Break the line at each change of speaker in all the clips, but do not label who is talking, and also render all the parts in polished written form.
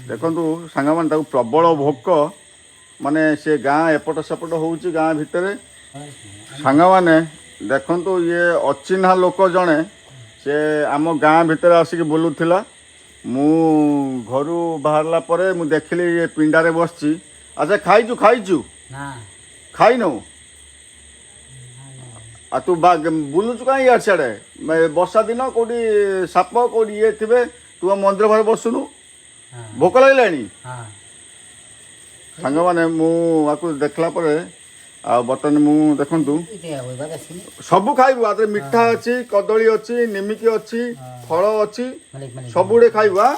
ଦେଖନ୍ତୁ ସାଙ୍ଗମାନେ, ତାକୁ ପ୍ରବଳ ଭୋକ। ମାନେ ସେ ଗାଁ ଏପଟ ସେପଟ ହେଉଛି ଗାଁ ଭିତରେ। ସାଙ୍ଗମାନେ ଦେଖନ୍ତୁ, ଇଏ ଅଚିହ୍ନା ଲୋକ ଜଣେ, ସେ ଆମ ଗାଁ ଭିତରେ ଆସିକି ବୁଲୁଥିଲା। ମୁଁ ଘରୁ ବାହାରିଲା ପରେ ମୁଁ ଦେଖିଲି ଇଏ ପିଣ୍ଡାରେ ବସିଛି। ଆଚ୍ଛା, ଖାଇଛୁ? ଖାଇଛୁ?
ନା।
ଖାଇନୁ? ଆଉ ତୁ ବୁଲୁଛୁ କାହିଁ ଇଆଡ଼େ ସିଆଡ଼େ? ବର୍ଷା ଦିନ, କୋଉଠି ସାପ, କୋଉଠି ଇଏ ଥିବେ। ତୁ ଆମ ମନ୍ଦିର ଘରେ ବସୁନୁ। ଭୋକ ଲାଗିଲାଣି?
ହଁ।
ସାଙ୍ଗମାନେ, ମୁଁ ଆକୁ ଦେଖିଲା ପରେ ଆଉ ବର୍ତ୍ତମାନ ମୁଁ ଦେଖନ୍ତୁ। ସବୁ ଖାଇବୁ। ଆଦେହରେ ମିଠା ଅଛି, କଦଳୀ ଅଛି, ନିମିକି ଅଛି, ଫଳ ଅଛି, ସବୁଗୁଡ଼େ ଖାଇବୁ। ଆ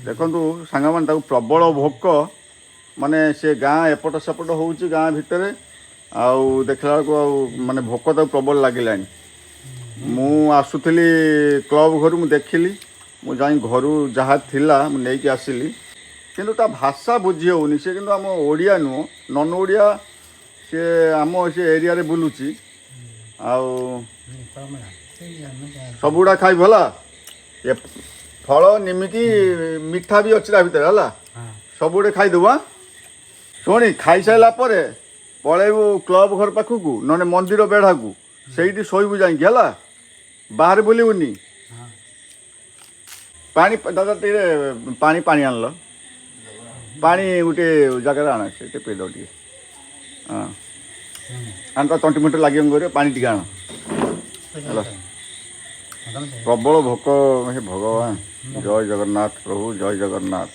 ଦେଖନ୍ତୁ ସାଙ୍ଗମାନେ, ତାକୁ ପ୍ରବଳ ଭୋକ। ମାନେ ସେ ଗାଁ ଏପଟ ସେପଟ ହେଉଛି ଗାଁ ଭିତରେ, ଆଉ ଦେଖିଲା ବେଳକୁ ଆଉ ମାନେ ଭୋକ ତାକୁ ପ୍ରବଳ ଲାଗିଲାଣି। ମୁଁ ଆସୁଥିଲି କ୍ଲବ୍ ଘରୁ, ମୁଁ ଦେଖିଲି, ମୁଁ ଯାଇ ଘରୁ ଯାହା ଥିଲା ମୁଁ ନେଇକି ଆସିଲି। କିନ୍ତୁ ତା ଭାଷା ବୁଝି ହେଉନି। ସେ କିନ୍ତୁ ଆମ ଓଡ଼ିଆ ନୁହଁ, ନନ୍ ଓଡ଼ିଆ। ସେ ଆମ ସେ ଏରିଆରେ ବୁଲୁଛି। ଆଉ ସବୁଗୁଡ଼ା ଖାଇବୁ, ହେଲା? ଏ ଫଳ, ନିମିକି, ମିଠା ବି ଅଛି ତା ଭିତରେ, ହେଲା? ସବୁଗୁଡ଼େ ଖାଇଦେବୁ। ଆଁ ଶୁଣି, ଖାଇସାରିଲା ପରେ ପଳେଇବୁ କ୍ଲବ୍ ଘର ପାଖକୁ, ନହେଲେ ମନ୍ଦିର ବେଢ଼ାକୁ। ସେଇଠି ଶୋଇବୁ ଯାଇକି, ହେଲା? ବାହାରେ ବୁଲିବୁନି। ପାଣି ଦାଦା, ଟିକେ ପାଣି, ପାଣି ଆଣିଲ। ପାଣି ଗୋଟେ ଜାଗାରେ ଆଣ, ସେଠି ପିଇଦେବ ଟିକେ। ହଁ, ଆଣ। ତା ତଣ୍ଟି ଫଣ୍ଟି ଲାଗିବ କରିବ। ପାଣି ଟିକେ ଆଣ, ହେଲା? ପ୍ରବଳ ଭୋକ। ହେ ଭଗବାନ, ଜୟ ଜଗନ୍ନାଥ ପ୍ରଭୁ, ଜୟ ଜଗନ୍ନାଥ।